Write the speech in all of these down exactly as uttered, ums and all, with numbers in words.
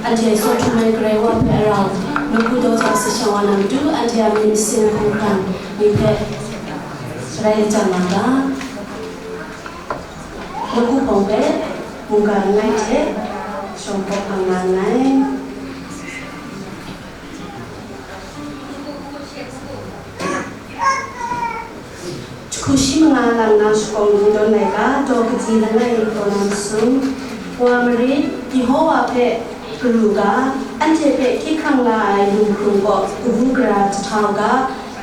Anhte sawt htum ai Karai Wa hpe a rau, nawku daw hta sasha wa na matu, anhte a myit masin ai hkungran ni hpe sharai lajang nga ga. Nawku hpawng hpe mungga langai hte shawng hkawk hkang nga nngai. Jahku shi manga lang na shakawn kungdawn laika, daw katsi langai kaw na masum. Wa marit, Yehowa hpe karu ga, anhte hpe hkye hkrang la ai lu hkrung kaw kabu gara jahtau ga,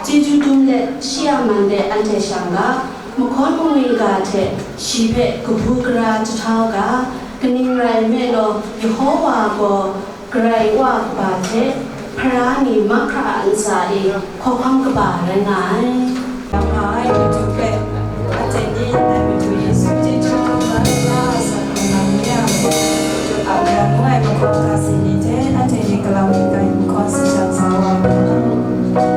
chyeju dum let shi a man de anhte shang ga, mahkawn mangwi ga hte shi hpe kabu gara jahtau ga, kaning rai nme law, Yehowa gaw Karai Wa kaba hte hpara ni mahkra a ntsa e hkawhkam kaba rai nga ai. Yang hpa ai madu hpe, anhte ni ndai madu Yesu chyeju hkrum ai na a sa hkrum na n re ai, madu ap ya ngu ai mahkawn ga si ni hte anhte ni galam yu ga yu mahkawn sashang sa wa ai.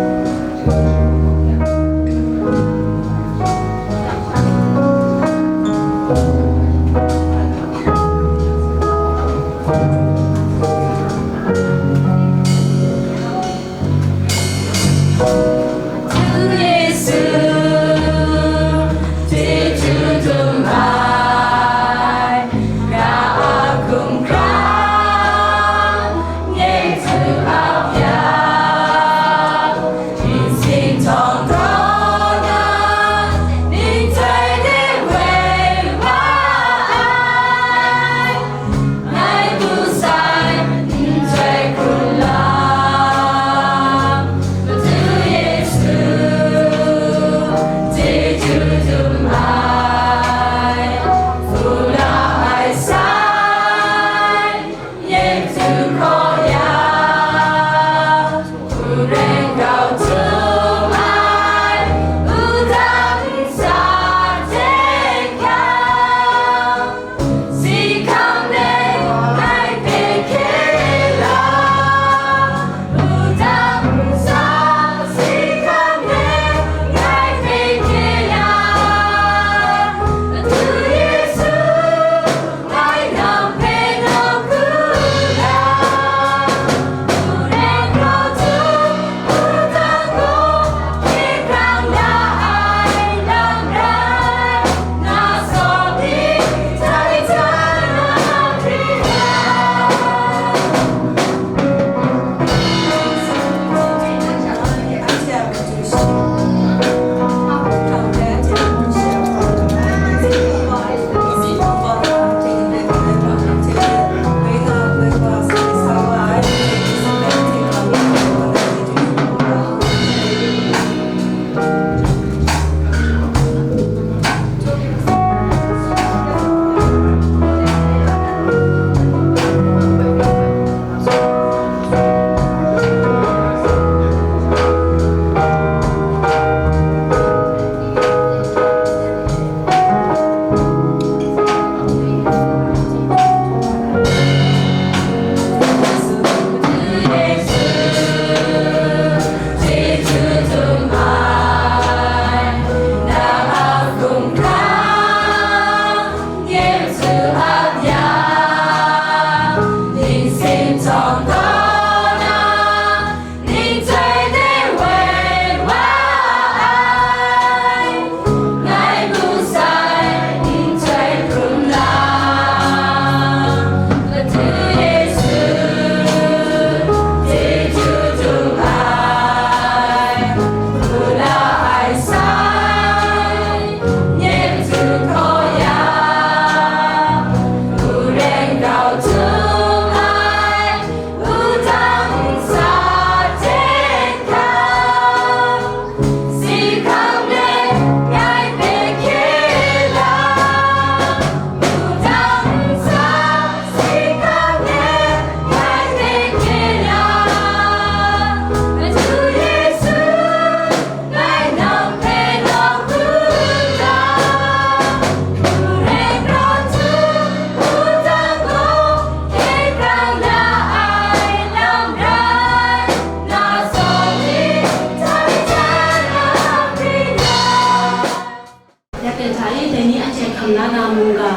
Ya ten hta e, dai ni anhte hkam la na mungga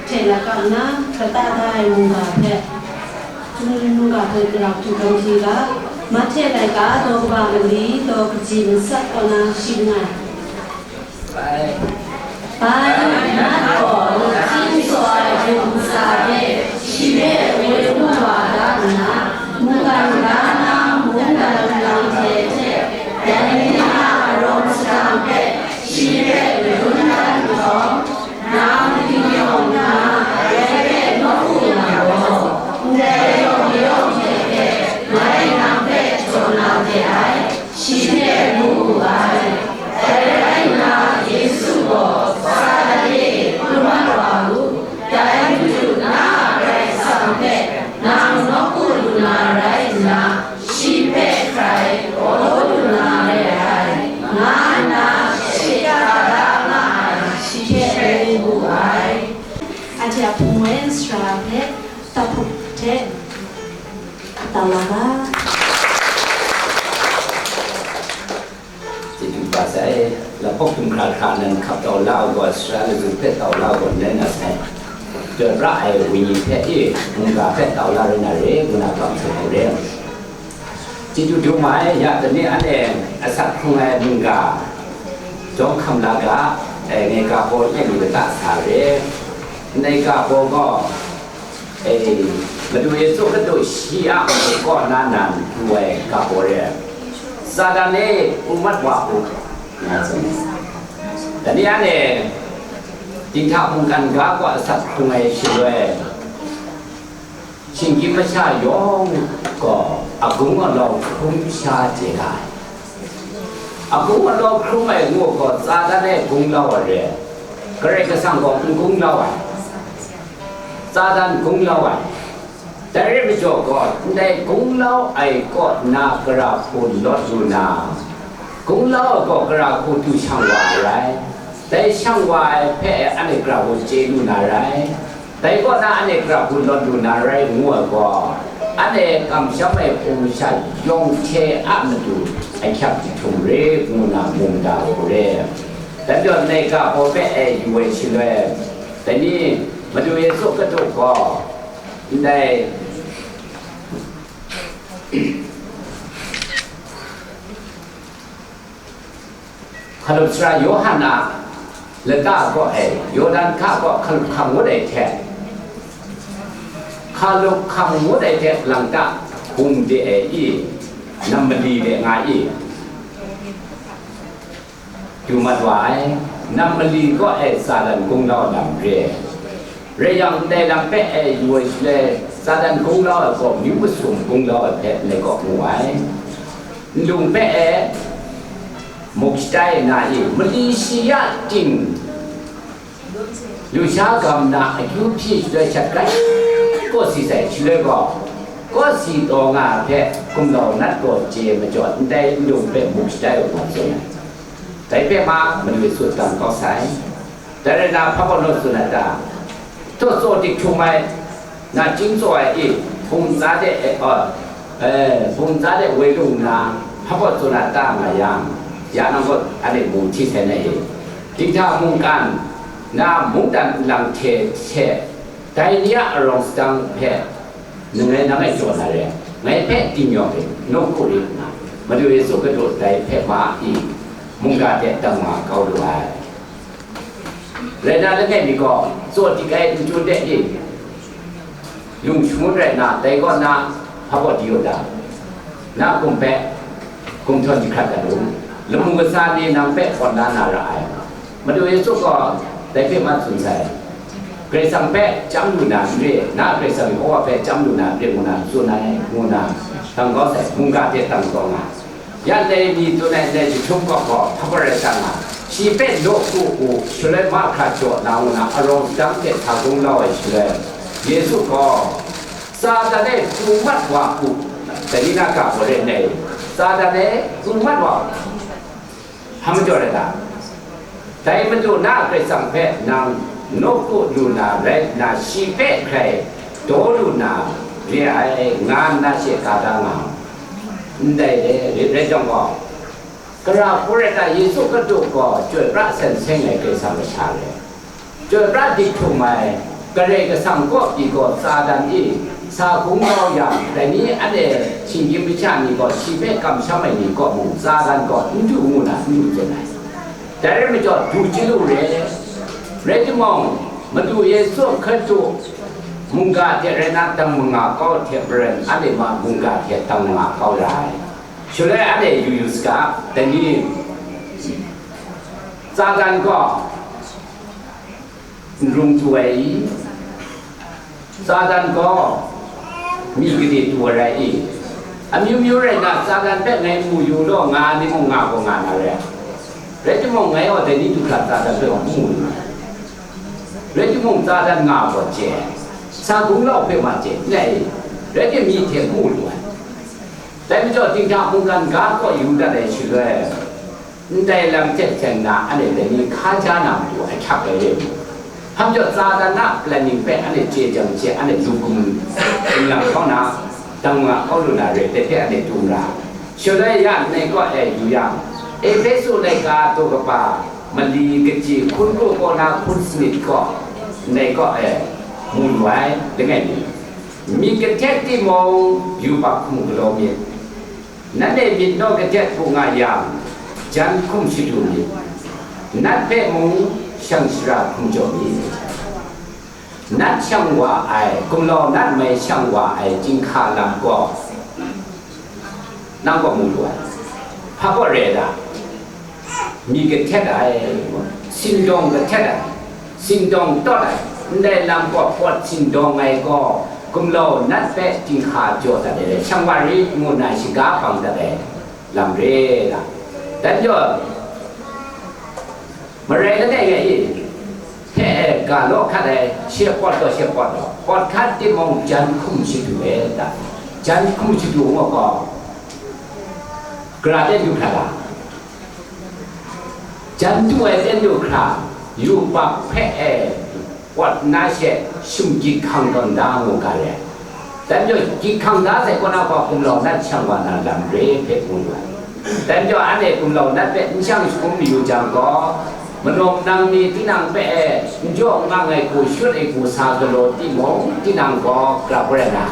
hte laika nna, kata da ai mungga hpe Mungga hpe gara hku kau hti ga, Mahte laika daw kaba mali daw kaji matsat kaw na shi langai. Bai, Nat gaw nachying tsaw ai hpung ntsa hte shi hpe woi lu wa da nna, mungkan ga na mungdan nlang hte hte, dai ni a arawng sadang hpe shi hpe madun dan nhtawm, nang dingnyawng nna dai hpe nawku nga gaw, ndai yawng mayawng hte hpe ngai nang hpe jaw na de ai, shi hpe mu wu ai. Dai rai nna, Yesu gaw, Satan e, pru mat wa u, dai madu na a Karai Kasang hpe nang nawku lu na rai nna, shi hpe hkrai gaw lu na re ai, nga nna sheka da nga ai, shi hpe mu wu ai. Anhte a hpung ai sara hpe tahpup hte tau la ga. Chyeju kaba sai, lahpawk htum hkra hkra nan hkap tau la u gaw, sara lagaw hpe tau la u gaw, ndai na sai. Chyoi pra ai wenyi hpe e, mungga hpe tau la rai na re, ngu na kam hte ai re. Chyeju dum ai, ya tani anhte asak hkrung ai mungga, jawng hkam la ga, e, ngai ga baw langai mi lata sa re. Ndai ga baw gaw, e, Madu Yesu Hkristu shi a matu kaw na nan pru ai ga baw re. Satan e, pru mat wa u, nga tsun ai. Dai ni anhte, dinghta mungkan ga gaw asak hkrung ai shaloi, shinggyim masha yawng gaw agung alau hkrum sha chye ga ai. Agung alau hkrum ai ngu gaw, Satan e gung lau ai re, Karai Kasang gaw n gung lau ai. Satan gung lau ai. Dai rai majaw gaw, ndai gung lau ai kaw na gara hku lawt lu na, gung lau ai gaw gara hku du shang wa ai rai. Dai shang wa ai hpe anhte gara hku chye lu na rai. Dai kaw na anhte gara hku lawt lu na rai ngu ai gaw, anhte kamsham ai hpung masha yawng hte a matu ahkyak jahtum re ngu na mungga hku re. Dai majaw ndai ga baw hpe e yu ai shaloi, dai ni Madu Yesu Hkristu gaw, ndai Hkalup sara Yawhan a lata kaw e, Yawdan hka kaw hkalup hkam ngut ai hte, hkalup hkam ngut ai hte lang ta, bum de ai i, nam mali de nga i, du mat wa ai. Nam mali kaw e Satan gunglau lam re ai. Rai yang, ndai lam hpe e yu ai shaloi, Satan gunglau ai gaw, myu masum gunglau ai hpe ndai kaw mu ai. Nlung hpe e muk shatai na i, mali shi ya ting, lusha gam na akyu hpyi shaloi shat rai kawsi sai, shaloi gaw, kawsi taw nga ai hpe gumlau nat gaw chye majaw, ndai nlung hpe muk shatai u nga tsun ai. Dai hpe ma, Madu Yesu dang kau sai. Dai rai na, hpa gaw naw tsun ai ta? Htaw tsaw dik htum ai, nachying tsaw ai i, hpung ntsa de, e, e, hpung ntsa de woi lung nna, hpa gaw tsun ai ta nga yang, ya nang gaw anhte mu hti sai na i? Dinghta mungkan na mungdan nlang hte hte, dai ni a arawng sadang hpe, Nang ngai nang e jaw na re, ngai hpe dingnyawng rit, nawku rit nna, Madu Yesu Hkristu dai hpe ma i, mungga hte dang wa kau lu ai. Rai na, langai mi gaw, tsaw dik ai n chyu de i, lung shangun rai nna, dai kaw na, hpa gaw di u ta? Na hkum hpe gumhtawn jahkrat dat u, lamu kasa ni nang hpe kawn da na ra ai. Madu Yesu gaw dai hpe ma tsun sai, Karai Kasang hpe chyam lu na n re, na Karai Kasang Yehowa hpe chyam lu na n re, ngu na tsun ai, ngu na dang kau sai, mungga hte dang kau nga. Ya ndai mi tsun ai ndai jahtum kaw gaw hpa gaw rai ta nga, shi hpe nawku u, shaloi mahkra jaw na ngu na arawng sadang hte sa gung lau ai shaloi, Yesu gaw, Satan e pru mat wa u, dai ni na ga gaw rai nna, Satan e pru mat wa u. Hpa majaw rai ta? Dai Madu na Karai Kasang hpe nang nawku lu na rai nna, shi hpe hkrai daw lu na re ai, nga nna she ka da nga. Ndai re, re, rai jang gaw, gara hku rai ta? Yesu Hkristu gaw chyoi pra sen seng ai Karai Kasang Kasha re. Chyoi pra dik htum ai, Karai Kasang kaw pyi gaw Satan e Sa hkungga yang, dai ni anhte shinggyim masha ni gaw shi hpe kamsham ai ni kaw mung, Satan gaw n du ngu na n du tsun ai. Dai rai majaw, du chyalu re, rai timung, Madu Yesu Hkristu mungga hte rai na dang manga kau hte maren, anhte ma mungga hte dang manga kau ra ai. Shaloi anhte yu yu saga, dai ni, Satan gaw n rung tu ai i? Satan gaw mi gade tu ai rai i? Amyu myu rai nna, Satan hpe ngai mu yu law, nga ai ni mung nga gaw nga na re. Rai timung, ngai gaw dai ni du hkra Satan hpe gaw n mu lu ai. Rai timung, Satan nga gaw chye ai, sa hkunglau hpe ma chye n ai i? Rai timung, mi hte n mu lu ai. Dai majaw, dinghta mungkan ga kaw yu dat ai shaloi, ndai lam hte seng na, anhte dai ni hkaja na matu ahkyak ai re mu. Hpa majaw, Satan a planning hpe anhte chye jang hte, anhte lu hkum nlang hkau na, dang nga kau lu na re, dai hpe anhte dum ra. Shaloi ya, ndai kaw e yu yang, Ehpesu laika daw kaba mali kaji hkun kru kaw na hpun sanit gaw, ndai kaw e mu lu ai, langai mi, myit kahtet timung, yubak hkum galaw myit. Nanhte myit naw kahtet hpu nga yang, jan hkum shadu myit, nat hpe mung shang shara hkum jaw myit. Nat shang wa ai, gumlau nat mai shang wa ai chyinghka lam gaw, nang gaw mu lu ai. Hpa gaw re ai ta? Mi kahtet ai, sindawng kahtet ai, sindawng tawt ai, ndai lam gaw pawt sindawng ai gaw, gumlau nat hpe chyinghka jaw dat ai, shang wa rit ngu nna shaga bang dat ai lam re ai ta? Dan jaw, marai langai ngai i? Hpe e ga law hkat ai, she pawt gaw she pawt gaw, pawt hkat timung, jan hkum shadu ai ta? Jan hkum shadu ngu gaw, gara ten du hkra ta? Jan du ai ten du hkra, yubak hpe e pawt na she, shinggyit hkang tawn da ngu ga re. Dai majaw, gyit hkang da sai kaw na gaw, gumlau nat shang wa na lam re hpe mu lu ai. Dai majaw, anhte gumlau nat hpe n shang shagun mayu jang gaw, manawk nang ni tinang hpe e n jaw n mang ai hku shut ai hku sa galaw timung, tinang gaw grau rai na,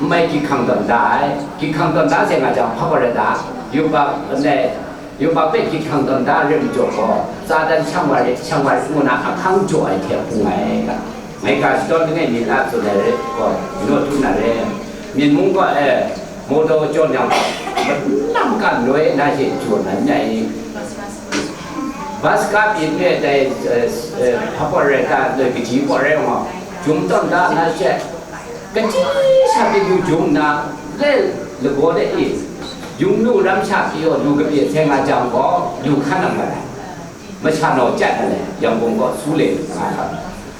n mai gyit hkang tawn da ai. Gyit hkang tawn da sai nga jang, hpa gaw rai ta? Yubak, ne, yubak hpe gyit hkang tawn da ai rai majaw gaw, Satan shang wa rit, shang wa rit ngu na ahkang jaw ai hte hpung ai ga. Ngai ga shadawn langai mi la tsun ai rai gaw, naw htu na re. Myen mung gaw e, mawdaw jawn yang gaw, malam kan loi na she jaw na n ai. Bus kap yin re dai, eh, eh, hpa pawt rai ta, loi kaji pawt rai nga, jum tawn da na she, kaji sha pyi lu jum nna, le lagaw de i, yung nu ram sha pyi gaw lu kapye sai nga jang gaw, lu hkan nang mat ai. Masha naw chyat na le, Yangon gaw su le nga hkam.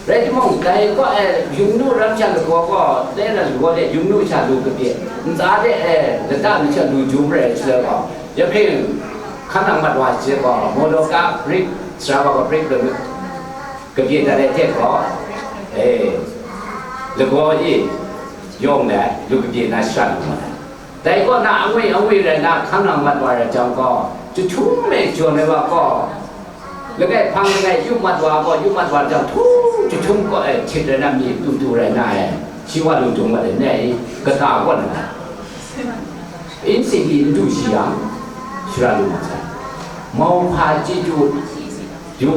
Rai timung, dai gaw e, yung nu ram sha lagaw gaw, le na lagaw de, yung nu sha lu kapye, ntsa de e, lata mi sha lu jum rai shaloi gaw, ya hpring hkan nang mat wa shi gaw, mawdaw ka brake, sara wa gaw brake lu, kapye dat ai hte gaw, e, lagaw e yawng le lu kapye na shara lu mat ai. Dai kaw na angwi angwi rai na hkan nang mat wa rai jang gaw, jahtum e jawn ai wa gaw, langai hpang langai yup mat wa gaw, yup mat wa jang htum jahtum kaw e htit rai na, mi tu tu rai na e, shi wa lu dung mat ai, ne, kata kaw na, insik ni n du shi yang, shara lu mat sai. Mauhpa chyeju, yu,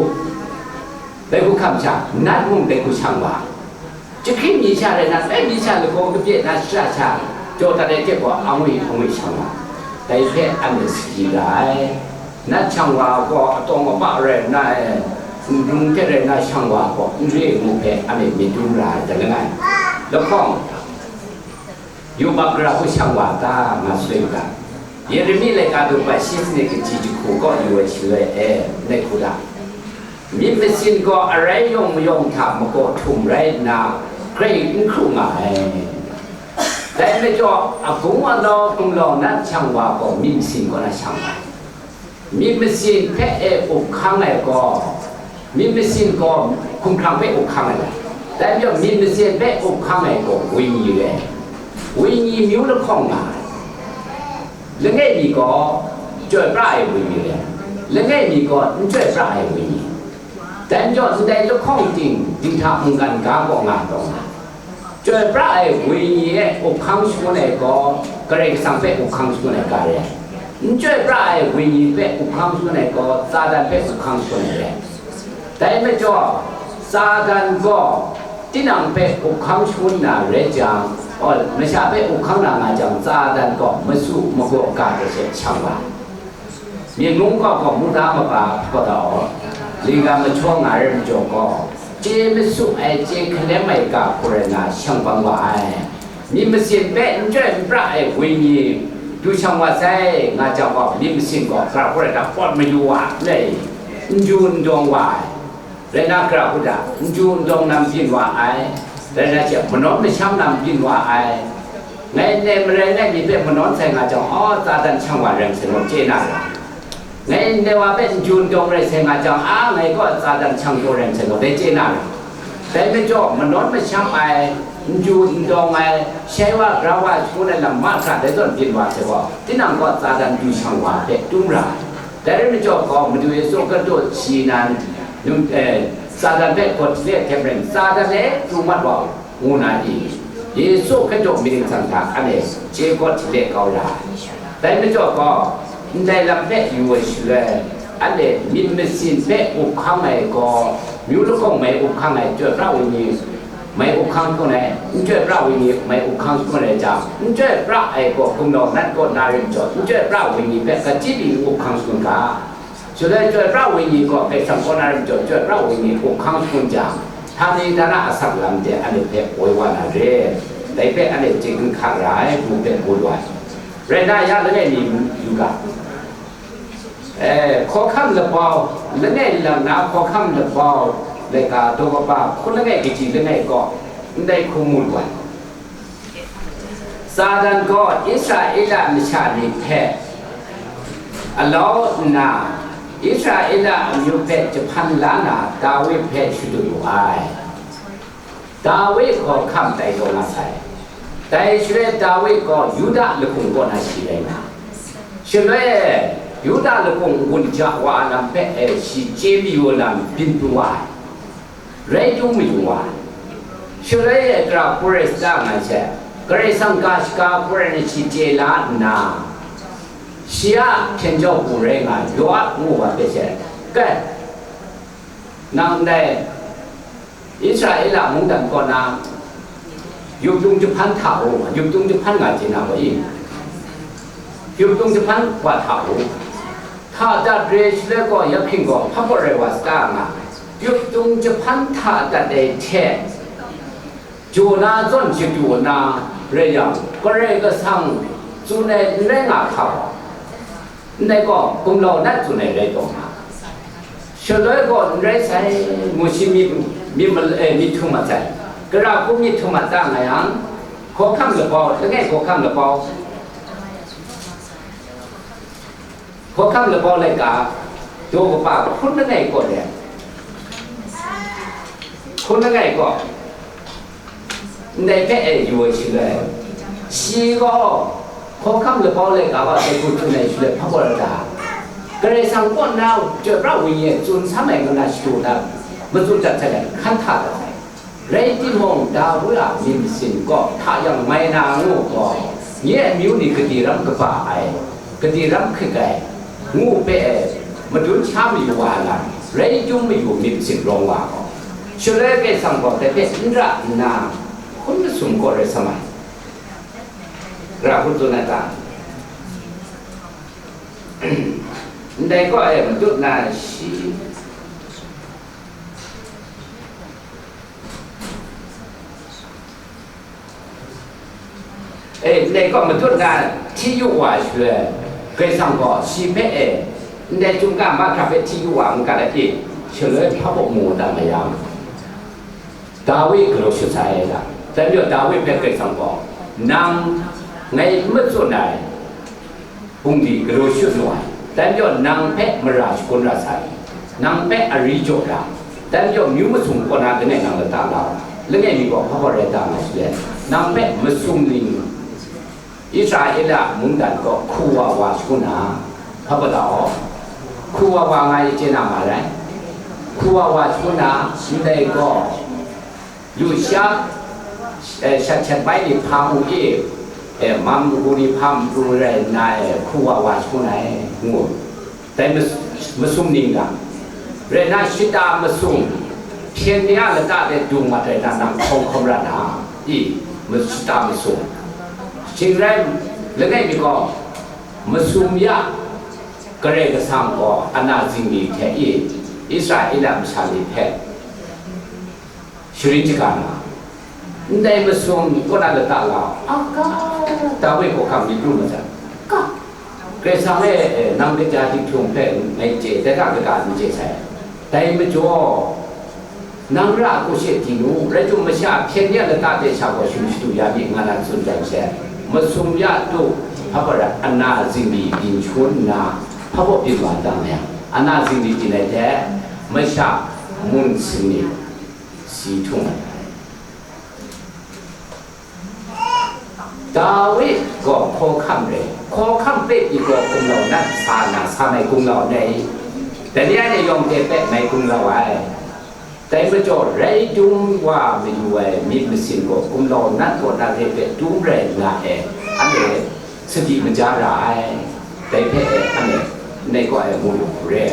dai hku hkam sha, nat mung dai hku shang wa, jahkring mi sha rai na, dai mi sha lagaw kapye na shara sha, jaw dat ai hte gaw, angwi angwi shang wa, dai hpe anhte sadi ra ai. Nat shang wa gaw atawng apa rai nna e, nrung hte rai na shang wa gaw n re ngu hpe anhte myit dum ra ai, dan langai. Lahkawng, yubak gara hku shang wa ta, nga shaloi u ga. Yeremi laika daw kaba shi sanit kaji jahku kaw yu ai shaloi e, ngai hku da. Myit masin gaw arai yawng mayawng hta makaw htum rai nna, grai n hkru nga ai. Dai majaw, agung alau gumlau nat shang wa gaw myit masin kaw na shang ai. Myit masin hpe e up hkang ai gaw, myit masin gaw hkumhkrang hpe up hkang ai. Dai majaw, myit masin hpe up hkang ai gaw wenyi re ai. Wenyi myu lahkawng nga ai. Langai mi gaw chyoi pra ai wenyi re ai, langai mi gaw n chyoi pra ai wenyi. Dai majaw, ndai lahkawng ting dinghta mungkan ga kaw nga taw nga ai. Chyoi pra ai wenyi e up hkang shangun ai gaw, Karai Kasang hpe up hkang shangun ai ga re ai. N chyoi pra ai wenyi hpe up hkang shangun ai gaw, Satan hpe up hkang shangun ai re ai. Dai majaw, Satan gaw tinang hpe up hkang shangun na rai jang, aw, masha hpe up hkang na nga jang, Satan gaw masu magaw ga hte she shang wa ai. Myit mung gaw gaw muda maba hpawt da aw, lingga majaw nga ai majaw gaw, chye masu ai, chye hkalem ai ga hku rai nna shang bang wa ai. Myit masin hpe n chyoi n pra ai wenyi du shang wa sai, nga jang gaw, myit masin gaw gara hku rai nna pawt mayu wa ai, n ju n dawng wa ai. Rai nna, gara hku da, n ju n dawng na byin wa ai, rai nna she, manawn masham na byin wa ai. Ngai ndai marai ngai myit hpe manawn sai nga jang, aw, Satan shang wa rai sai gaw, chye na ra. Ngai ndai wa hpe n ju n dawng rai sai nga jang, a, ngai gaw Satan shang taw rai sai gaw, dai chye na ra. Dai majaw, manawn masham ai, n ju n dawng ai, shai wa, gara wa, shangun ai lam mahkra dai zawn byin wa sai gaw, tinang gaw Satan du shang wa hpe tum ra ai. Dai rai majaw gaw, Madu Yesu Hkristu shi nan, num, eh, Satan hpe gawt hti le hte maren, Satan e pru mat wa u, ngu na i? Yesu Hkristu myit ningsang hta anhte chye gawt hti le kau ra ai. Dai majaw gaw, ndai lam hpe yu ai shaloi, anhte myit masin hpe up hkang ai gaw, myu lahkawng mai up hkang ai chyoi pra wenyi, mai up hkang shangun ai, n chyoi pra wenyi mai up hkang shangun ai jang, n chyoi pra ai gaw gumlau nat kaw na rim jaw, n chyoi pra wenyi hpe gachyi byin up hkang shangun ga. Shaloi chyoi pra wenyi gaw Karai Kasang kaw na rim jaw, chyoi pra wenyi up hkang shangun jang, htani htana asak lam de anhte hpe woi wa na re, dai hpe anhte chye hkra ai, ngu hpe ngu lu ai. Rai nna, ya langai mi yu ga. Eh, hkawhkam labau, langai lang na hkawhkam labau, laika daw kaba hkun langai kaji langai kaw, ndai hku mu lu ai. Satan gaw Israela masha ni hpe alau nna, Israela amyu hpe jahpan la na Dawi hpe shadut wu ai. Dawi hkawhkam tai taw nga sai. Dai shaloi Dawi gaw Yuda lahkung kaw na shi rai nga. Shaloi Yuda lahkung n-gun ja wa ai lam hpe e shi chye mayu lam byin pru wa ai. Rai chyum mayu wa ai. Shaloi e gara hku rai sa nga ai she, Karai Kasang ga shaga hku rai na shi chye la nna, shi a hpyen jau hku rai nga ai Yoab ngu wa hpe she, kai, nang ndai Israela mungdan kaw na, yuptung jahpan hta u, yuptung jahpan nga chye na gaw i? Yuptung jahpan wa hta u. Hta dat re shaloi gaw, ya hpring gaw hpa gaw rai wa sa ta nga, yuptung jahpan hta dat ai hte, jaw na zawn shadu na rai yang, Karai Kasang tsun ai n rai nga hkra gaw, ndai gaw gumlau nat tsun ai rai taw nga. Shaloi gaw n rai sai, ngu shi myit, myit mal-, eh, myit htum mat sai. Gara hku myit htum mat ta nga yang, hkawhkam labau, langai hkawhkam labau, hkawhkam labau laika, daw kaba hkun langai kaw de, hkun langai kaw, ndai hpe e yu ai shaloi, shi gaw hkawhkam labau laika wa dai hku tsun ai shaloi hpa gaw rai ta? Karai Kasang kaw na chyoi pra wenyi e tsun sam ai ngu na shadu na, matsun dat sai, hkan hta dat sai. Rai timung, Dawi a myit masin kaw hta yang mai na ngu gaw, nye amyu ni gade ram kaba ai, gade ram hkrit ai, ngu hpe e madun sha mayu wa ai lam, rai chyum mayu myit masin rawng wa gaw, shaloi Karai Kasang gaw dai hpe n ra nna, hkun masum kaw rai sa mai. Gara hku tsun ai ta? Ndai kaw e matut na shi, e, ndai kaw matut na hti yu wa shaloi, Karai Kasang gaw shi hpe e, ndai chyum ga mahkra hpe hti yu wa n ga ai, shaloi hpa baw mu dan mayam, Dawi galaw shut sai ai ta? Dai majaw Dawi hpe Karai Kasang gaw, nang ngai n matsun ai bungli galaw shut nu ai, dai majaw nang hpe mara shagun ra sai, nang hpe ari jaw ra, dai majaw myu masum kaw na langai nang lata la, langai mi gaw hpa gaw rai ta nga shi let, nang hpe masum ning, Israela mungdan gaw hku wa wa shangun na, hpa gaw, hku wa wa nga ai chye na ma rai? Hku wa wa shangun na, ndai gaw, lusha, E, shat shat bai ni hpa mu i, e, mam matu ni hpa matu rai nna, e, hku wa wa shangun ai, ngu. Dai mas-, masum ning ga, rai nna, shata masum, hpyen ni a lata de dung mat rai nna, nang hkawm hkawm ra na, i, ma-, shata masum. Shing rai, langai mi gaw, masum ya, Karai Kasang gaw ana zingri hte i, Israela masha ni hpe sharin shaga na, ndai masum kaw na lata la, a ka, Dawi hkawhkam myit ru matsat, ka, Karai Kasang e, e, nang kaja dikthung hpe ngai chye, dai ga kaga n chye sai. Dai majaw, nang ra a ku she di nu, rai timung, masha hpyen ni a lata de sha gaw shum shadu ya mi, nga na tsun jang she, masum ya tu, hpa ra ana zingri byin shangun nna, hpa baw byin wa n dang yang, ana zingri byin ai hte, masha mun sini si htung ai. Dawi gaw hkawhkam re, hkawhkam hpe pyi gaw gumlau nat sa na sa mai gumlau nai, dai ni anhte yawng hte hpe mai gumlau ai. Dai majaw, rai dum wa mayu ai myit masin gaw gumlau nat kaw na hte hpe dum rai nga e, anhte sadi maja ra ai. Dai hpe e, anhte nai kaw e mu lu hku re.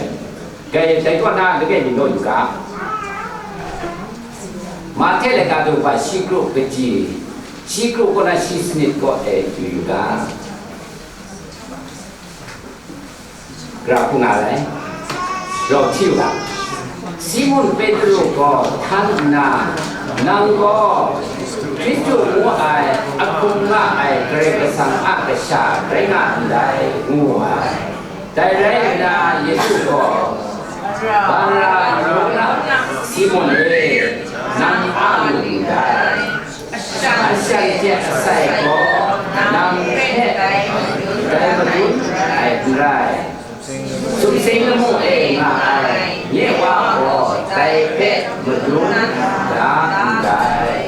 Dai, dai kaw na langai mi naw yu ga. Mahte laika daw hpa shi kru kaji, shi kru kaw na shi sanit kaw e yu yu ga. Gra hku nga ai. Rau hti u ga. Simun Petru gaw htan nna, nang gaw Hkristu ngu ai, ahkrung nga ai Karai Kasang a Kasha rai nga ndai, ngu ai. Dai rai nna, Yesu gaw, Bara-Yona, Simun e, nang a lu ndai. Ashan hte asai gaw nang hpe dai madun ai n rai. Sumsing lamu e nga ai nye Wa gaw dai hpe madun da ndai.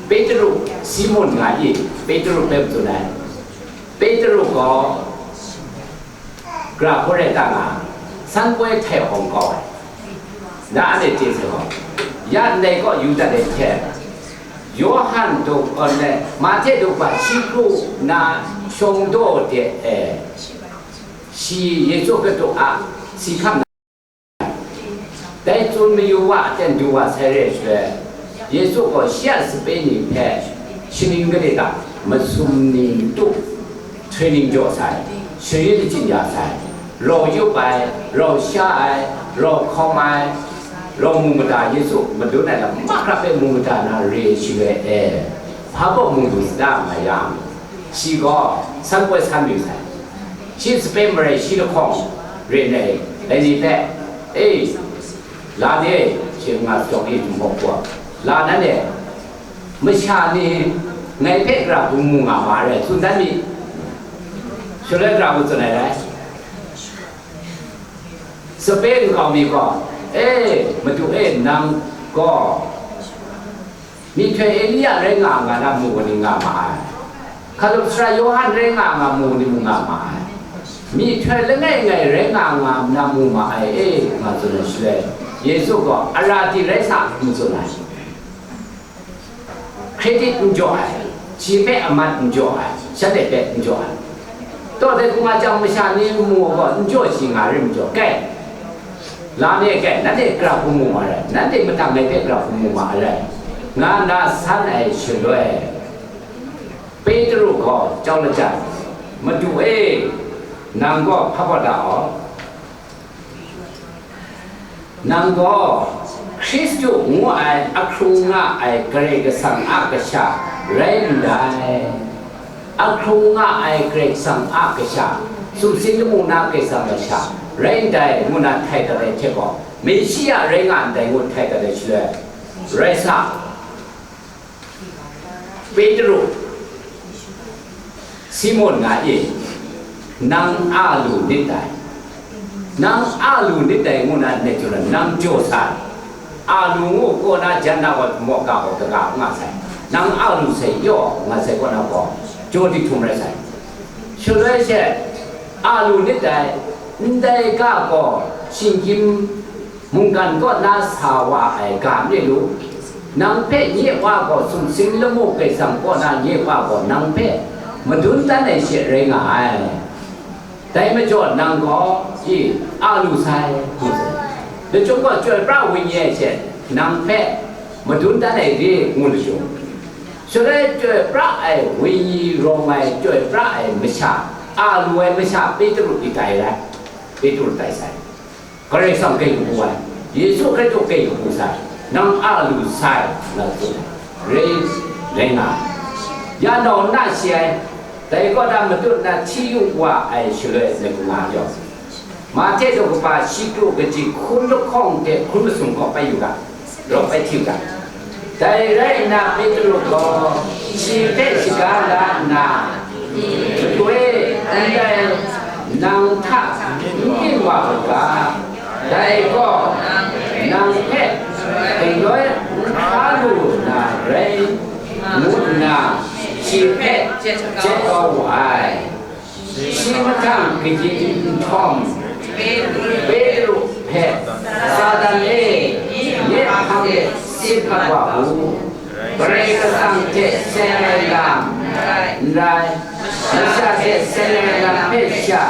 Petru, Simun nga i, Petru hpe tsun ai. Petru gaw, Gra hku rai ta nga, san poi htai hkawng kau ai. Na anhte chye sai gaw, ya ndai kaw yu dat ai hte, Yawhan daw, eh, Mahte daw hpa shi kru na shawng daw de, eh, shi Yesu Hkristu a si hkam na, dai tsun mayu wa aten du wa sai re ai shaloi, Yesu gaw shi a sape ni hpe shaning gade ta, masum ni tu, training jaw sai, sharin lachying ya sai, rau yup ai, rau sha ai, rau hkawm ai, rau mu mada Yesu madun ai lam mahkra hpe mu mada na re shaloi e, hpa baw mu lu sa da nga yang, shi gaw san poi san mayu sai. Shi sape marai shi lahkawng ren ai, dai ni hpe, e, la ni e, shi nga jawng e jumhpawk hku, la nan e, masha ni ngai hpe gara hku mu nga ma ai, tsun dan mi. Shaloi gara hku tsun ai rai. Sape nkau mi gaw, e, Madu e, nang gaw myihtoi Elia rai nga nga na mu ni nga ma ai. Hkalup sara Yawhan rai nga nga mu ni mu nga ma ai. Myihtoi langai ngai rai nga nga na mu ma ai e, nga tsun ai shaloi, Yesu gaw, ara ti rai sa, n tsun ai. Credit n jaw ai, shi hpe amat n jaw ai, shanhte hpe n jaw ai. Taw dai hku nga jang masha ni mu gaw, n jaw shi nga rim jaw, kai, la ni e kai, nanhte gara hku mu ma rai, nanhte mahtang ngai hpe gara hku mu ma rai, nga nna san ai shaloi, Petru gaw jau lajang, Madu e, nang gaw hpa baw da aw. Nang gaw Hkristu ngu ai ahkrung nga ai Karai Kasang a Kasha rai ndai. Ahkrung nga ai Karai Kasang a Kasha, sumsing lamu na Karai Kasang a Kasha rai ndai ngu na htai dat ai hte gaw, Meshiya rai nga ndai ngu htai dat ai shaloi, rai sa. Petru, Simun nga e, nang a lu nit dai, nang a lu nit dai ngu na ndai jaw na, nang jaw sai, a lu ngu kaw na jan na gaw, maw ga gaw, kaga n nga sai, nang a lu sai yaw nga sai kaw na gaw, jaw dihtum rai sai. Shaloi she, a lu nit dai, ndai ga gaw, shinggyim mungkan kaw na sa wa ai ga mi lu, nang hpe nye Wa gaw sumsing lamu Karai Kasang kaw na nye Wa gaw nang hpe madun dan ai she rai nga ai. Dai majaw nang gaw, i, a lu sai, ngu sai. Lachyum gaw chyoi pra wenyi ai she nang hpe madun dan ai re, ngu lachyum. Shaloi chyoi pra ai wenyi rawng ai chyoi pra ai masha, a lu ai masha Petru tai rai, Petru tai sai. Karai Kasang grai kabu ai, Yesu Hkristu grai kabu sai, nang a lu sai, nga tsun ai. Rai, rai nga ai. Ya nau nna shi ai, dai kaw na matut na hti yu wa ai shaloi nat nga yawng, Mahte daw kaba shi kru kaji hkun lahkawng hte hkun masum kaw bai yu ga, rawk bai hti u ga. Dai rai nna Petru gaw shi hpe shaga la nna, Madu e, ndai nang hta n byin wa u ga, dai gaw nang hpe galoi n hkra lu na rai, ngu nna shi hpe jet kau wu ai. Shi mahtang kayin nhtawm, Petru hpe, Satan e, nye a hpang de sit mat wa u. Karai Kasang hte seng ai lam n rai, masha hte seng ai lam hpe sha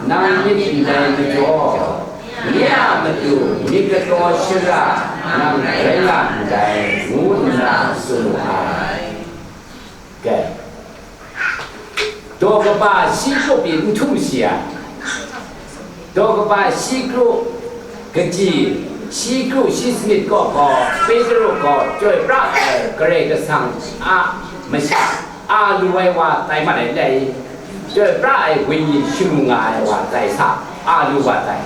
nang myit ndai majaw, nye a matu myit kataw shara nang rai nga ndai, ngu nna tsun wu ai. Dai. Daw kaba shi kru pyi n htum shi ai. Daw kaba shi kru kaji, shi kru shi sanit kaw gaw, Petru gaw chyoi pra ai Karai Kasang a masha, a lu ai wa tai mat ai le, chyoi pra ai wenyi shamu nga ai wa tai sa, a lu wa tai.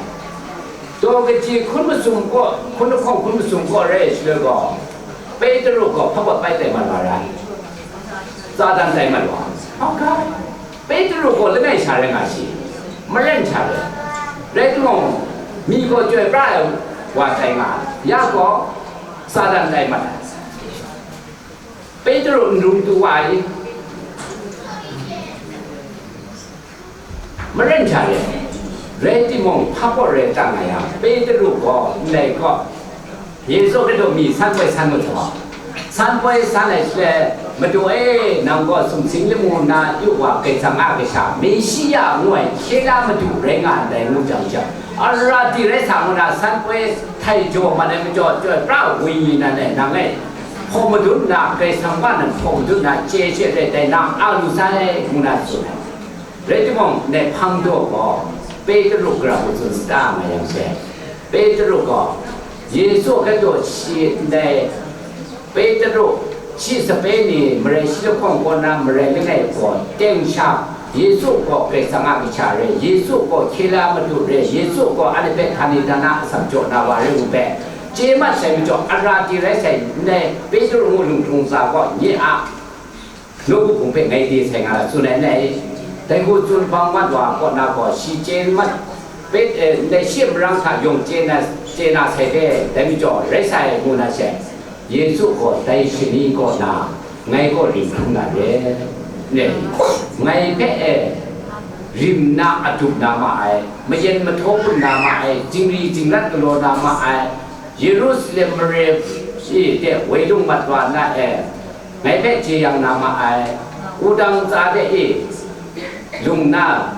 Daw kaji hkun masum kaw, hkun lahkawng hkun masum kaw rai shaloi gaw, Petru gaw hpa bai tai mat wa rai. Satan tai mat wa. Hpa ga? Petru gaw langai sha rai nga shi, maren sha rai. Rai timung, mi gaw chyoi pra ai wa tai nga ai. Ya gaw, Satan tai mat ai. Petru n rum tu wa ai. Maren hta e, rai timung, hpa kaw rai tang nga yang, Petru gaw ndai gaw, Yesu Hkristu mi san poi san mu htaw, san poi san ai shaloi, Madu e, nang gaw sumsing lamu na yu wa, Karai Kasang a Kasha, Meshiya ngu ai, hkye la Madu rai nga ndai ngu jang jang, ara di rai sa ngu na, san poi htai jaw mat ai majaw, chyoi pra ai wenyi nan e, nang e, hpaw madun nna, Karai Kasang wa nan hpaw madun nna, chye she rai tai, nang a lu sai, ngu na tsun ai. Rai timung, ndai hpang daw gaw, Petru gara hku tsun sata nga yang she, Petru gaw, Yesu Hkristu shi ndai, Petru shi sape ni marai shi lahkawng kaw na marai langai gaw teng sha, Yesu gaw Karai Kasang a Kasha rai, Yesu gaw hkye la Madu rai, Yesu gaw anhte hpe htani htana atsam jaw na wa rai ngu hpe, chye mat sai majaw, ara di rai sai, ndai Petru ngu lung hkrung tsa gaw, nye a, Nawku hpung hpe ngai de sai nga la tsun ai n rai. Dai hku tsun bang mat wa kaw na gaw, shi chye mat, Pet-, eh, ndai shi a marang hta yawng chye na, chye na sai hte, dai majaw rai sai, ngu na she, Yesu gaw dai shani kaw na, ngai kaw rim hkrum na re, ne, ngai hpe e, rim na adup na ma ai, mayen mahtaw hpun na ma ai, zingri zingrat galaw na ma ai, Yerusalem mare e de woi lung mat wa na e, ngai hpe jeyang na ma ai, wudang tsa de e lung na,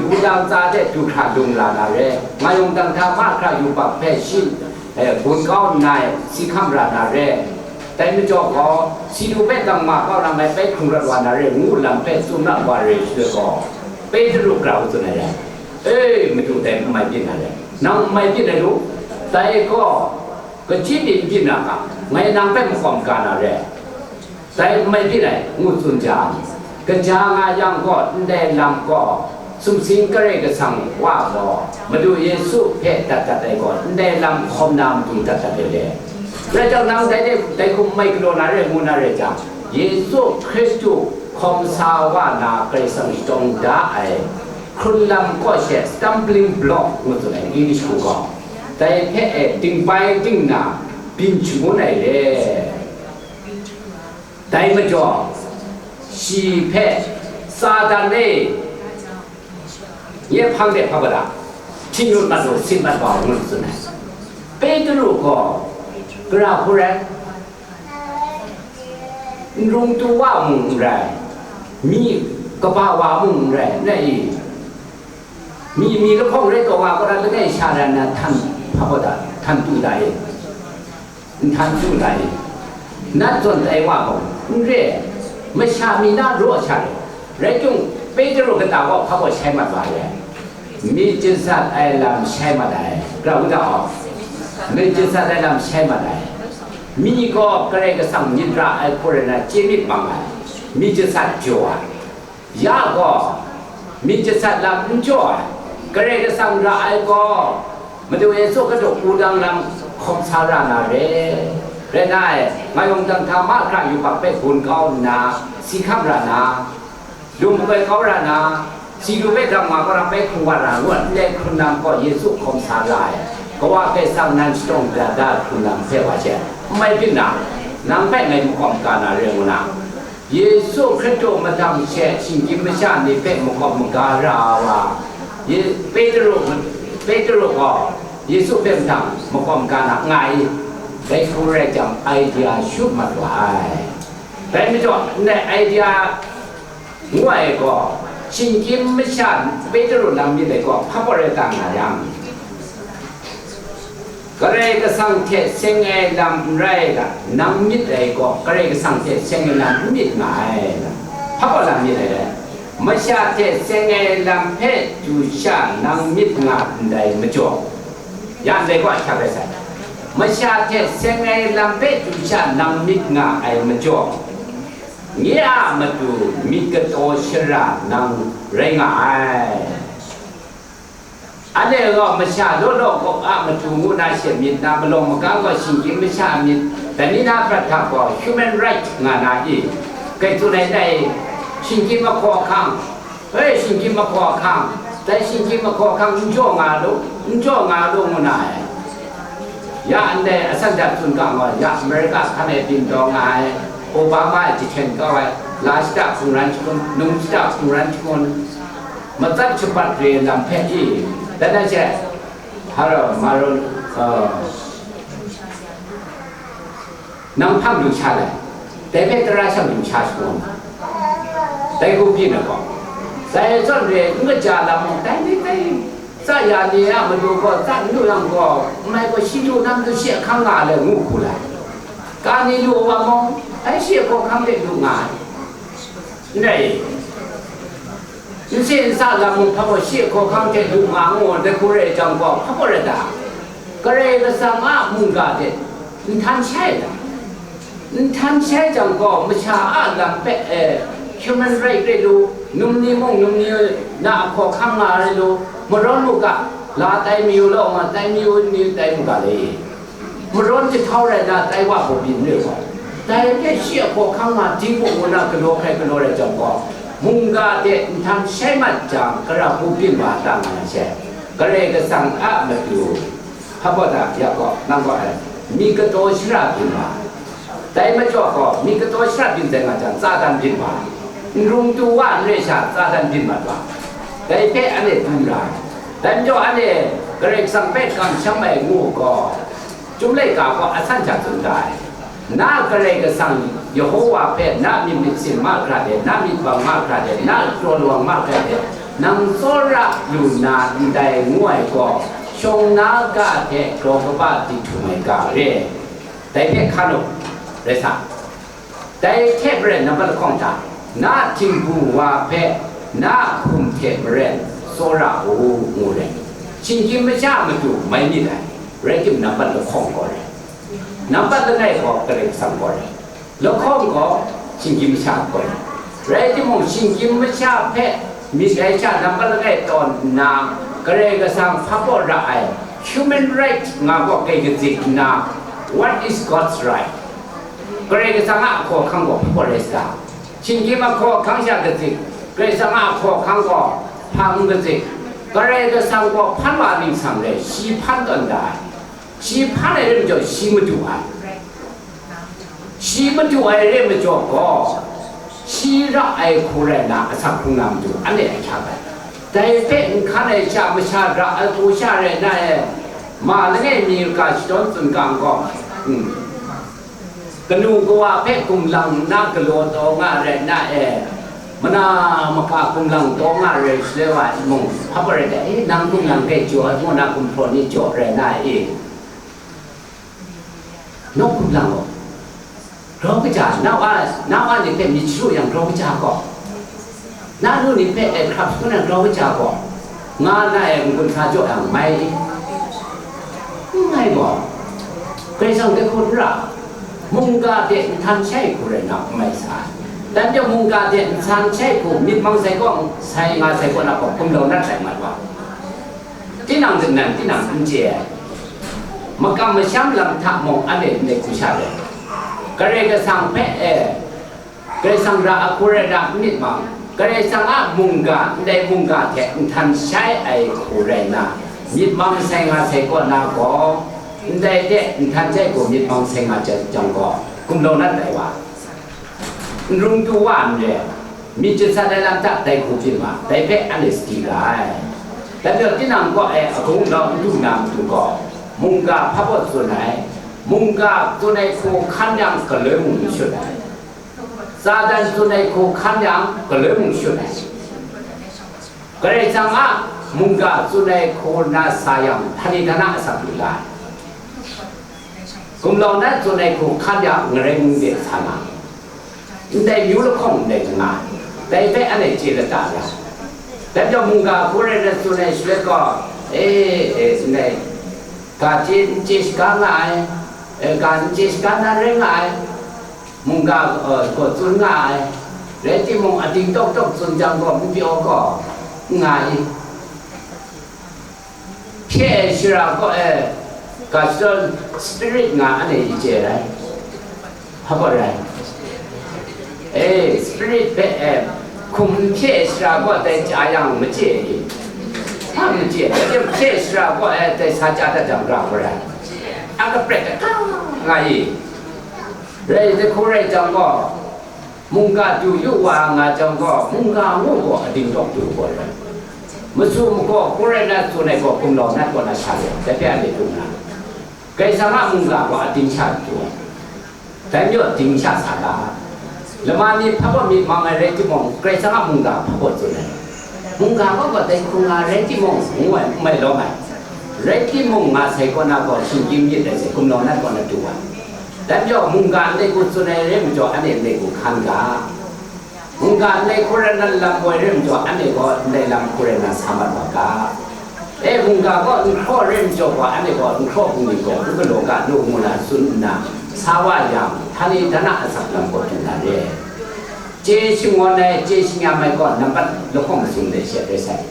wudang tsa de du hkra lung la na re, nga yawng dang hta mahkra yubak hpe shi, eh, gun kau nna si hkam ra na re, dai majaw gaw, si du hpe dang ma kau na ngai bai hkrung rawt wa na re, ngu lam hpe tsun na wa re shaloi gaw, Petru grau tsun ai, e, Madu dai n mai byin na re, nang n mai byin ai lu, dai gaw, Kaji ni n byin na ga, ngai nang hpe makawm ga na re, dai n mai byin ai, ngu tsun jang, kaja nga yang gaw, ndai lam gaw, sumsing Karai Kasang Wa gaw, Madu Yesu hpe dat dat ai gaw, ndai lam hkawm na matu dat dat ai le. Rai jang, nang dai de, dai hkum mai galaw na re, ngu na re jang, Yesu Hkristu hkawm sa wa na Karai Kasang shadawng da ai, hkrun lam kaw she stumbling block ngu tsun ai, English hku gaw. Dai hpe e dingbai dingna byin shangun ai le. Dai majaw, shi hpe, Satan e, nye hpang de hpa mada, htingnu mat lu, sin mat wa, ngu tsun ai. Petru gaw, gara hku rai, nrung tu wa mung n rai, myi kaba wa mung n rai, n rai i? Myi, myi lahkawng rai taw nga, kaw na langai sha rai nna htan hpa gaw da, htan tu da i? Nhtan tu da i? Nat zawn tai wa gaw, n re, masha mi na raw sha rai. Rai timung, Petru kata gaw hpa gaw shai mat wa ai. Myit jasat ai lam shai mat ai. Gara u da aw. Myit jasat ai lam shai mat ai. Myi gaw Karai Kasang myit ra ai hku rai na chye myit mang ai. Myit jasat jaw ai. Ya gaw, myit jasat lam n jaw ai, Karai Kasang ra ai gaw, Madu Yesu Hkristu wudang lam hkawm sa ra na re. Rai na ai, nga yawng dang hta mahkra yubak hpe gun kau nna, si hkam ra na, lung makoi kau ra na, si lu hpe dang wa gaw bai hkrung wa ra ngut ndai hkrun lam gaw Yesu hkawm sa ra ai. Kawa Karai Kasang nan shadawng da da hkrun lam hpe wa she, n mai byin na, nang hpe ngai makawm ka na re ngu na. Yesu Hkristu mahtang she shinggyim masha ni hpe makawp maga ra wa, Ye-, Petru, Petru gaw Yesu hpe mahtang makawp maga na nga i? Dai hku rai jang, idea shut mat wa ai. Dai majaw, ndai idea ngu ai gaw, shinggyim masha Petru lam myit ai gaw hpa gaw rai ta nga yang, Karai Kasang hte seng ai lam n rai ga, nang myit ai gaw, Karai Kasang hte seng ai lam n myit nga ai. Hpa gaw lam myit ai, masha hte seng ai lam hpe du sha nang myit nga ndai majaw, ya ndai gaw ahkyak rai sai. Masha hte seng ai lam hpe du sha nang myit nga ai majaw, nye a matu myit kataw shara nang rai nga ai. Anhte gaw masha law law kaw a matu ngu na she myit na, malawng magang gaw shinggyim masha a myit, dai ni na prat hta gaw human right nga na i? Kai tsun ai dai, shinggyim ahkaw ahkang, e, shinggyim ahkaw ahkang, dai shinggyim ahkaw ahkang n jaw nga lu, n jaw nga lu ngu na ai. Ya ndai asan hta tsun ga gaw, ya America hkan e byin taw nga ai, Obama e jahten kau ai, la shata hpung ran shangun, num shata hpung ran shangun, matsat shapat re lam hpe i, dan dan she, hara, maron, uh, nang hpang lu sha lai, dai hpe tara shang lu sha shangun, dai hku byin ai gaw, dai zawn re n kaja lam mung, dai ni dai, tsa ya ni a matu gaw tsa n lu yang gaw, n mai gaw shi lu na matu shi ahkang nga ai ngu hku lai, ka ni lu wa mung, dai shi ahkaw hkang de lu nga ai, n rai i? Nsen nsa lam mung hpa gaw shi ahkaw hkang hte lu nga ngu ai hku rai jang gaw, hpa gaw rai ta? Karai Kasang a mungga hte n htan shai ta? N htan shai jang gaw, masha a lam hpe, e, human right re lu, num ni mung num ni na ahkaw hkang nga re lu, marawn mu ga, la tai mayu law nga, tai mayu ni tai mu ga le. Marawn jahtau rai na tai wa hpaw byin re gaw, dai hpe shi a hkaw hkang nga, dingbu ngu na galaw hkrai galaw rai jang gaw, mungga de nhtan shai mat jang, gara hku byin wa ta nga na she, Karai Kasang a matu, hpa gaw da ya gaw, nang gaw ai, myit kataw shara byin wa, dai majaw gaw, myit kataw shara byin sai nga jang, Satan byin wa, n rung tu wa n re sha, Satan byin mat wa, dai hpe anhte dum ra ai. Dai majaw anhte Karai Kasang hpe kamsham ai ngu gaw, Chyum laika gaw asan hta tsun da ai, na Karai Kasang Yehowa hpe na myit masin mahkra de, na myit bang mahkra de, na kraw lawang mahkra de, nang tsawra lu na ndai ngu ai gaw, shawng na ga hte grau kaba di htum ai ga re. Dai hpe hkan u, rai sa. Dai hte maren nambat lahkawng hta, na htingbu wa hpe na hkum hte maren tsawra u, ngu ai. Shinggyim masha a matu mai myit ai, rai timung nambat lahkawng gaw rai. Nambat langai gaw Karai Kasang gaw rai. Lahkawng gaw shinggyim masha gaw rai. Rai timung, shinggyim masha hpe myit ai sha nambat langai tawn nna, Karai Kasang hpa gaw ra ai, human right nga gaw kai katsit nna, what is God's right? Karai Kasang a ahkaw ahkang gaw hpa gaw rai sa ta? Shinggyim ahkaw ahkang sha katsit, Karai Kasang a ahkaw ahkang gaw hpa n katsit. Karai Kasang gaw hpan wa ningsang rai, shi hpan tawn da ai. Shi hpan ai rai majaw, shi madu ai. Shi madu ai rai majaw gaw, shi ra ai hku rai na, asak hkrung na matu, anhte a hkyak ai. Dai hpe n hkan ai sha, masha ra ai hku sha rai na e, Ma langai mi ga shadawn tsun ga n gaw, mm, kanu kawa hpe gumlang na galaw taw nga rai na e, mana maka gumlang taw nga rai shaloi wa mung, hpa rai da, e, nang gumlang hpe jaw, ngu na gumhpraw ni jaw rai na e, nawk gumlang gaw. Grau kaja, na wa, na wa ni hpe myit sharu yang grau kaja gaw, na nu ni hpe e hkrap shagun yang grau kaja gaw, nga na e n-gun sa jaw yang mai i? N mai gaw, Karai Kasang hte hkun n ra, mungga hte nhtan shai hku rai na n mai sa ai. Dan chyawm mungga hte nhtan shai hku myit mang sai kaw, sai nga sai kaw na gaw, gumlau nat sai mat wa. Tinang kanan, tinang n chye ai. Makam masham lam hta mung anhte ndai hku sha rai. Karai Kasang hpe e, Karai Kasang ra ahku rai na n myit mang, Karai Kasang a mungga, ndai mungga hte nhtan shai ai hku rai na, myit mang sai nga sai kaw na gaw, ndai hte nhtan shai hku myit mang sai nga jang gaw, gumlau nat ai wa. N rung tu wa n re, myit jasat ai lam hta dai hku byin ma, dai hpe anhte sadi ga ai. Dai majaw, tinang kaw e agung lau n du na matu gaw, mungga hpa baw tsun ai, mungga tsun ai hku hkan yang galoi mung n shut ai, Satan tsun ai hku hkan yang galoi mung n shut ai. Karai Kasang a mungga tsun ai hku na sa yang, htan ni hta na asak lu la ai. Gumlau nat tsun ai hku hkan yang, ngarai mung de sa na, ndai myu lahkawng ndai nga, dai hpe anhte chye lata ra. Dai majaw mungga hku rai na tsun ai shaloi gaw, e, e, ndai, ga chye n chye shaga nga ai, e, ga n chye shaga na rai nga ai, mungga, e, gaw tsun nga ai, rai timung, ading tawk tawk tsun jang gaw, n pyaw gaw, n nga i? Hpye ai shara kaw e, ga shadawn spirit nga anhte i chye rai. Hpa gaw rai. E, spirit hpe e, hkum n hpye ai shara kaw dai chya yang machye i? Hpa machye, dai hpye ai shara kaw e, dai sa chya dat jang, ra gaw rai. A kapret kata nga i? Rai, dai hku rai jang gaw, mungga du yu wa nga jang gaw, mungga ngu gaw ading tawk du gaw rai. Masu magaw hku rai na tsun ai gaw, gumlau nat kaw na sha rai, dai hpe anhte du na, Karai Kasang a mungga gaw ading sha du ai. Dai majaw ding sha sa ga, lama ni hpa baw myit mang ai rai timung, Karai Kasang a mungga hpa baw tsun ai. Mungga gaw gaw dai hku nga rai timung, ngu ai, n mai lawm ai. Rai timung, nga sai kaw na gaw, shinggyim myit ai sai, gumlau nat kaw na du ai. Dai majaw, mungga ndai hku tsun ai rai majaw, anhte ndai hku hkan ga. Mungga ndai hku rai na lam woi rai majaw, anhte gaw ndai lam hku rai na sa mat wa ga. E, mungga gaw n hkraw rai majaw gaw, anhte gaw n hkraw bungli gaw, u galaw ga lu ngu na tsun nna, sa wa yang, htan e htan a asak lam gaw du na re. Chye shangun ai, chye shingyan ai gaw, nampat lahkawng masum de she rai sai.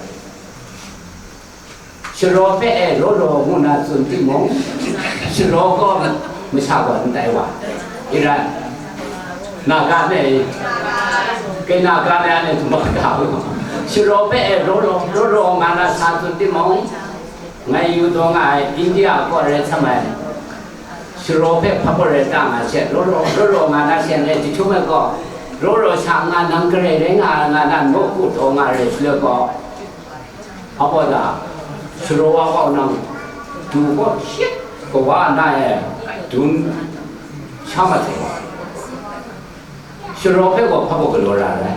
Sharaw hpe e, raw raw ngu na tsun timung, sharaw gaw masha gaw n tai wa, Iran, Naga me, kai Naga me, anhte dum bak da u. Sharaw hpe e, raw raw, raw raw nga na sa tsun timung, ngai yu taw nga ai, India kaw rai htam ai, sharaw hpe hpa gaw rai ta nga she, raw raw, raw raw nga na she, ngai jahtum ai gaw, raw raw sha nga, nang garai rai nga, nga na, nawku taw nga rai shaloi gaw, Hpa gaw da, sharaw wa gaw nang du gaw hkyit kawa na e dun sha ma sai. Sharaw hpe gaw hpa gaw galaw ra ai.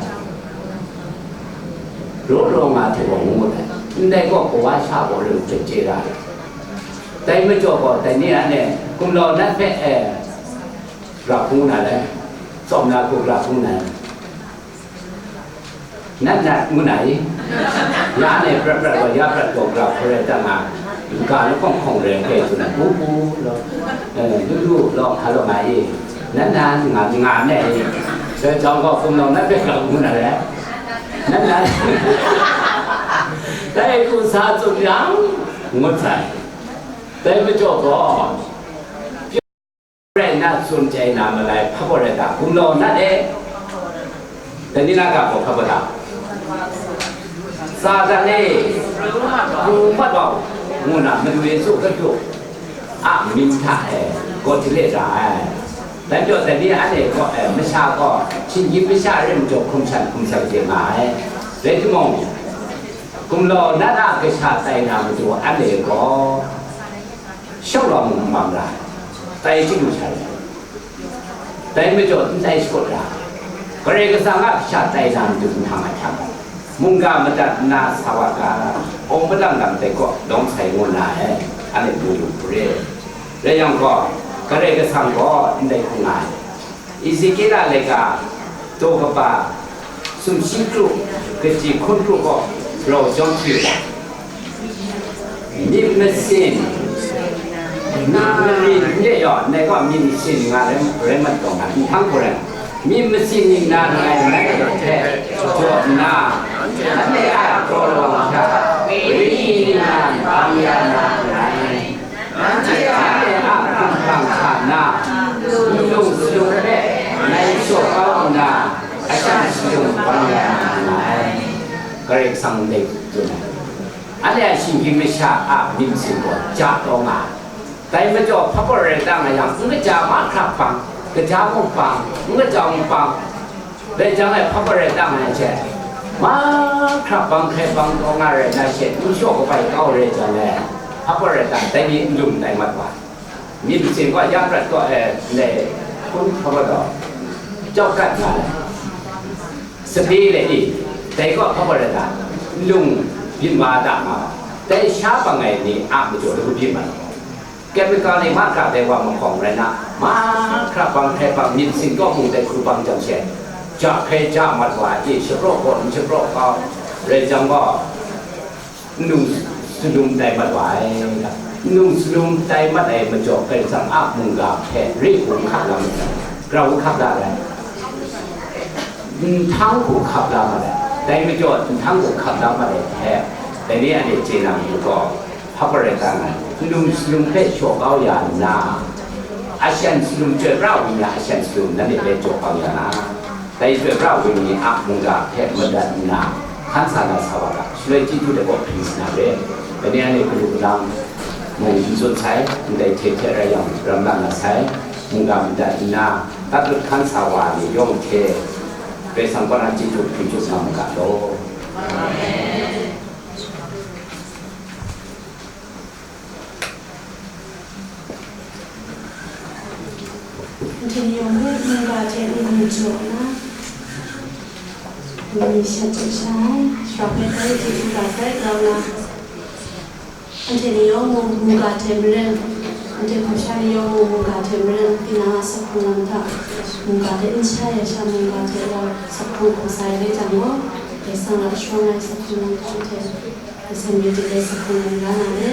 Raw raw nga hte gaw ngu ai. Ndai gaw kawa sha gaw ring hte chye ra ai. Dai majaw gaw, dai ni anhte gumlau nat hpe e, ra hpung na le, tsawm na hku ra hpung na. Nat nat ngu na i? Ya ne prat prat wa ya prat gaw gra hkoi rai ta nga, ga lahkawng hkawng rai hkoi tsun na, pu pu law, eh, lu lu law, hka law nga i? Nat nat nga, nga ne i? Dai jang gaw hkum law nat hpe ga ngu na le? Nat nat. Dai hku sa tsun yang, ngut sai. Dai majaw gaw, rai nna tsun chyai na malai hpa gaw rai ta? Gumlau nat e. Dai ni na ga gaw hpa gaw ta? Satan e, pru mat wa u, ngu na Madu Yesu Hkristu a mying hta e gaw hti le ra ai. Dai majaw, dai ni anhte gaw, e, masha gaw, shinggyim masha rai majaw, hkum shan hkum shan hte nga ai. Rai timung, gumlau nat a kasha tai na matu anhte gaw, Shau la mung n bang ra, tai chyalu sha ai. Dai majaw ndai shakawn ra, Karai Kasang a kasha tai na matu n hkang ai hkang, mungga madat nna sa wa ga, awng padang lam tai kaw lawng sai ngu na ai, anhte mu lu hku re. Rai yang gaw, Karai Kasang gaw ndai hku nga ai. Ezekiela laika daw kaba sumshi kru, kaji hkun kru gaw rau jawm hpyi u ga, myit masin na mari n re yaw, ndai gaw myit masin nga rai, rai mat taw nga, nhpang hku rai, myit masin ning na langai ngai hte jaw nna, anhte a kraw lawang hta wenyi ning na bang ya na nngai. Nanhte a hpang hpang hta na, nlung salum hpe ngai shaw kau nna, ashan salum bang ya na nngai. Karai Kasang ndai tsun ai. Anhte a shinggyim masha a myit masin gaw ja taw nga ai. Dai majaw hpa pawt rai ta nga yang, n kaja mahkra bang, kaja mung bang, n kaja mung bang, rai jang e, hpa pawt rai ta nga yang she, mahkra bang hkrai bang taw nga rai na she, n shaw kabai kau rai jang e, hpa pawt rai ta, dai ni n lung tai mat wa. Myit masin gaw ya prat gaw, e, ndai hpun hpa pawt gaw, jau kat nga ai. Sape le i, dai gaw hpa pawt rai ta, n lung byin wa da nga, dai sha bang ai ni a majaw lagaw byin mat ai. Chemical ni mahkra dai wa mahkawng rai na, mahkra bang hkrai bang myit masin kaw mung dai hku bang jang she, ja hkrai ja mat wa e, shapraw gaw n shapraw kau, rai jang gaw, nlung salum tai mat wa ai, nlung salum tai mat ai majaw, Karai Kasang a mungga hpe re hku hkap la mat ai, grau hkap la ai, nhpang hku hkap la mat ai, dai majaw nhpang hku hkap la mat ai hte, dai ni anhte chye na matu gaw, hpa pawt rai ta nga, nlung salum hpe shaw kau ya nna, ashan salum chyoi pra ai ni a ashan salum nanhte hpe jaw kau ya na, dai chyoi pra ai ni a mungga hpe madat nna, hkan sa na sa wa ga, shaloi chyeju dai gaw hpring na re. Dai ni anhte galu galang mung n tsun sai, ndai hte hte rai yang, ram la na sai, mungga madat nna, tat lut hkan sa wa ni yawng hte, Karai Kasang kaw na chyeju hpring chyup nga mu ga law. Anhte ni yawng mungga hte n-gun jaw nna, mani shat jaw sha ai, shara hpe tai chyeju ga sai, grau na. Anhte ni yawng mung mungga hte maren, anhte hpung sha ni yawng mung mungga hte maren, tinang a sakhkung lam hta mungga hte n sha ya sha mungga hte rau sakhkung hpung sa ai rai jang gaw, dai sang a shawng ai sakhkung lam hta anhte, dai sakhkung lam la na re.